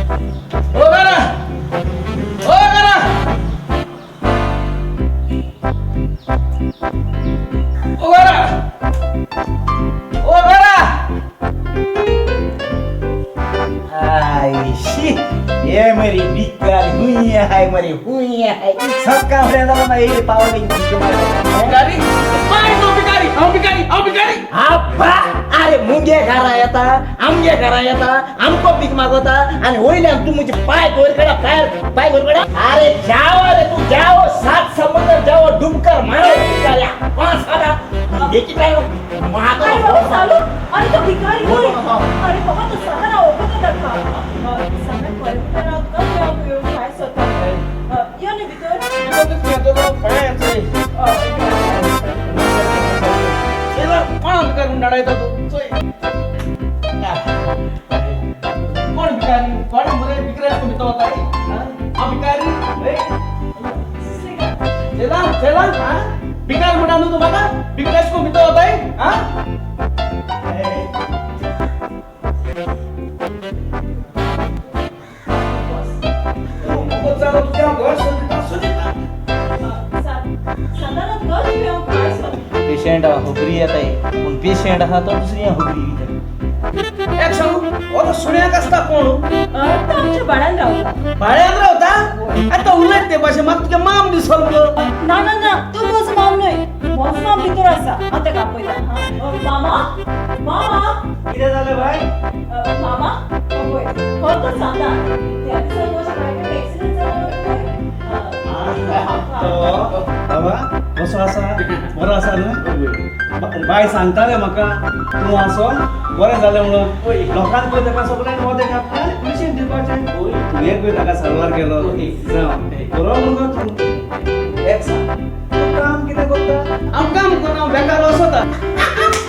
ओ घरा, ओ घरा. ओ घरा, ओ घरा. आयशी, ये मरी भिकारी हुई हाय मरी हुई हाय. सकाळ झालं ना हे पावले. भिकारी पाय तो भिकारी. हांव भिकारी, हांव भिकारी. आप्पा, अरे मुगे घरा येता, आमगे घरा येता, आमको पीक मागवता आणि वयल्यान तू म्हणजे पाय गोरकडा, पाय पाय गोरकडा. अरे जाओ रे तू जाओ, सात समुद्र जाओ, डुबकर मारो भिकाऱ्या. पाच साडा देखी काय अरे बाबा सालू, अरे तो भिकारी न्हय. अरे बाबा तो सांगा वळखता ताका. सांगा खरें रावता तुका येवन भायर सरता. यो न्ही भितर. कोण भिकारी म्हूण धाडायता तूं? चोय कोण भिकारी, कोण मरे भिकारी भितर वता. हांव भिकारी? चेला चेला, भिकारी म्हणटा न्हू तूं म्हाका? भिकारी कोण भितर वताय? आं, पेशंट खबरी येताय पूण पेशंट आहा तो दुसरी खबरी. एक सांगू, हो तो सुण्याक आसता कोण? तो आमच्या भाड्यान रावता. भाड्यान रावता? आनी तो उलयत ते भाशेन म्हाका तुगे माम दिसलो मुगो. ना ना ना, तूं म्हजो माम न्हय. म्हजो माम भितर आसा, हांव ताका आपयता. मामा, मामा. कितें जालें बाय? मामा पळय, हो तो सांता. त्या दिसा म्हज्या बायलेक एक्सिडंट जालो पळय. बाबा कसो आसा? बरो आसा न्हू? बाय सांगताले म्हाका तूं आसोन बरें जालें म्हणून. लोकांक पळय ताका सगळ्यांक मोदें घातलें पुलिशेन दिवपाचें. तुवें पळय ताका साल्वार केलो. जावं बरो मुगो तूं. एक सांग, तूं काम कितें करता? हांव काम करना, हांव बेकार वचता.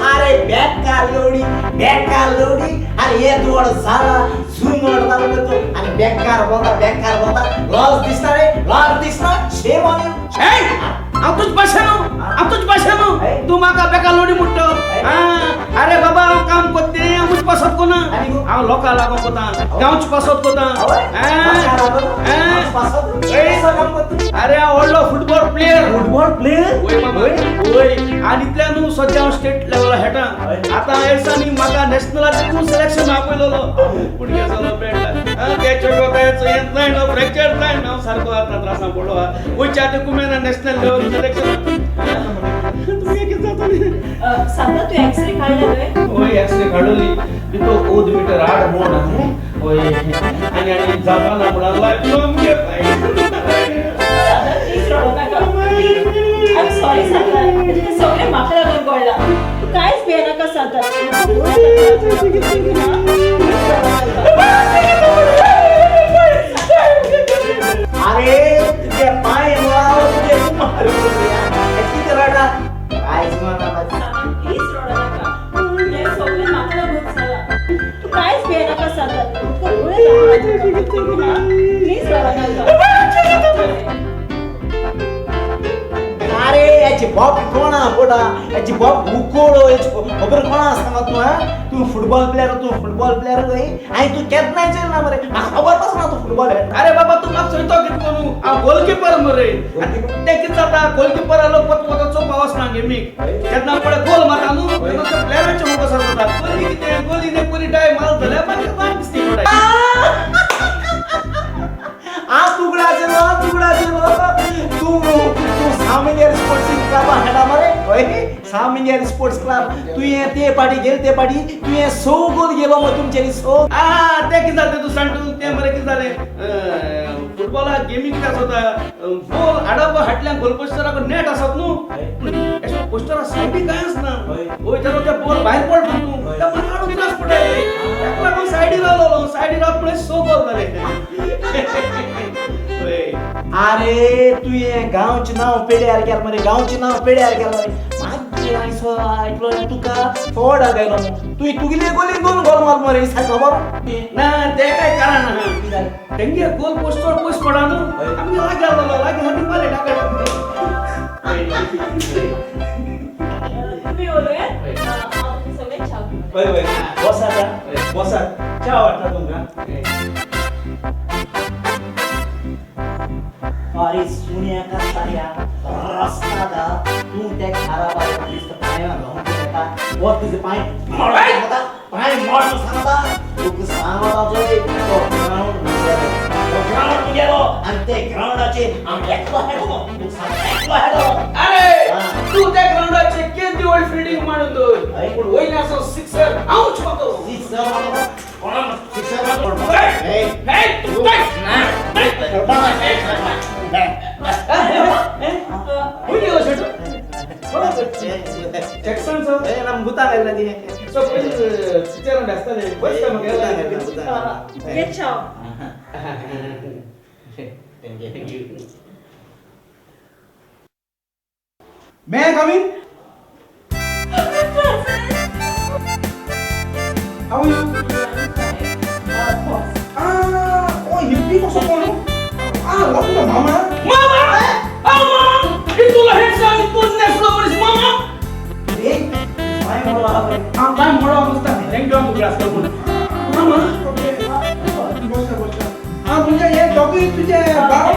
अरे बेकार लोडी, बेकार लोडी. अरे हे तू झाला जुनवड झाला तू आणि बेकार बोलता, बेकार बोलता. लॉस दिसता रे, लॉस दिसता. Shame on you. हांव तुज भाशेन, हांव तुज भाशेन. तूं म्हाका बेकार लोडी म्हणटा? अरे बाबा, हांव काम करता, हांव तुज पासत कोना. हांव लोकां लागून कोता, गांवच पासत कोता. अरे हांव व्हडलो फुटबॉल प्लेयर. Football player? वय मामा, वय. आनी इतल्यान न्हू सद्या हांव स्टेट लेवला खेळटा. आतां ह्या दिसांनी म्हाका नॅशनलाचें सिलेक्शन आपयलेलो, पूण कितें जालो पेडला ते चेडो हें जायना, फ्रॅक्चर जायना. हांव सारको आतां त्रासान पडलो. वयच्या आतां कुमेना नॅशनल लेवल सिलेक्शन. तुमगें कितें जातलें? सांता, तूं एक्सरे काडले न्हय? वय, एक्सरे काडली. तितू 1 मिटर 8 मोड आसा. वय, आनी आनी जावना म्हणून लायफ लॉंग. सांता, प्लीज रडो नाका. I am sorry Santa, हें सगळें म्हाका लागून घडलां. तूं कांयच भियेनाका सांता. अरे तुझे पाय मुळावर तुझे किती रडा कायच म्हणा. प्लीज रडो नाका. हें सगळें म्हाका लागून जालां. तूं कांयच भियेनाका सांता. प्लीज रडो नाका. अरे याची बाप कोण पोटा, याची बाप उकोळ खबर कोणा सांगा तूं? हा, तूं फुटबॉल प्लेयर, तूं फुटबॉल प्लेयर न्हय आनी तूं केन्नाय चोयल ना मरे. म्हाका खबर पासून ना तूं फुटबॉल. अरे बाबा, तूं म्हाका चोयतो कितें करूं? हांव गोलकिपर मरे. तें कितें जाता, गोलकिपरा लोक पत पत चोवपा वचना गेमीक. जेन्ना पळय गोल मारता न्हू तेन्ना ते प्लेयरांचे मुखार सरता. गोली कितें, गोली ने पयली डाय मारत जाल्यार मागीर जाण दिसती पडाय. आ तुगडा चेलो, तुगडा चेलो. तूं तूं सामिंगेर स्पोर्ट्स क्लब खेळटा मरे? हय, सामिंगेर स्पोर्ट्स क्लब. तुवें ते पाटी गेल, ते पाटी तुवें 6 गोल गेलो मग तुमच्यांनी 6. आ तें कितें जालें तूं सांग तूं. तें मरे कितें जालें, फुटबॉलाक गेमी कितें आसता, बॉल हाडप फाटल्यान गोल पोस्टराक नेट आसत न्हू, पूण एशें पोस्टरा सायडीक कांय आसना. वय, तेन्ना ते बॉल भायर पडटा न्हू, ते म्हाका हाडून त्रास पडटाले. ताका लागून सायडीर रावलो, सायडीर रावत पळय 6 गोल जाले. अरे तुवें गांवचें नांव पेड्यार केलें मरे, गांवचें नांव पेड्यार केलें मरे. मागीर हांवें आयकलो तुका फोर्ड गेलो, तुवें तुगेले गोलीन 2 गोल मार मरे. सारकें खबर ना तें कांय कारण आहा. तेंगे गोल पोस्ट चड पयस पडा न्हू, आमगे लागीं जालो, लागीं हाती मारले टाका. तुमी उलयात, हांव सगळें च्या. वय वय, बसात बसात, च्या वाडटा तुमकां. अरे सुन्या कास्तार्या रस्ता तूं ते घरा भायर दिसता पांय घालून येता वो तुजे पांय मोड सांगता पांय मोड सांगता तुका सांगता चोय तो ग्रावंड मुगेलो तो ग्रावंड मुगेलो आनी ते ग्रावंडाचेर हांव एकलो हेडलो तुका सांगता एकलो हेडलो. अरे तूं त्या ग्रावंडाचेर केदी व्हड फिल्डिंग मारून दवर पूण वयल्यान असो सिक्सर हांवच मारतलो. सिक्सर मारतलो कोण सिक्सर मारतलो? हे, हे, तूं काय? खंय गेलो शेटो? जॅक्सन सर सो पयलीं पिक्चरान आसताले बसता मगे. घे च्याव. Thank you. May I come in? How are you? Ah, oh, hippie कसो कोण? Ah, हो तुजो मामा? मामा! Ah, मामा! इतलो handsome, इतलो नॅचरल मनीस मामा! हांव काय मोडो दिसता. Thank you आमकां ग्लास करून. मामा! ओके. बसा बसा. Ah, तुझे हे दोगूय तुझे भाव?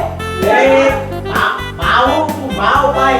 भाऊ भाव बाय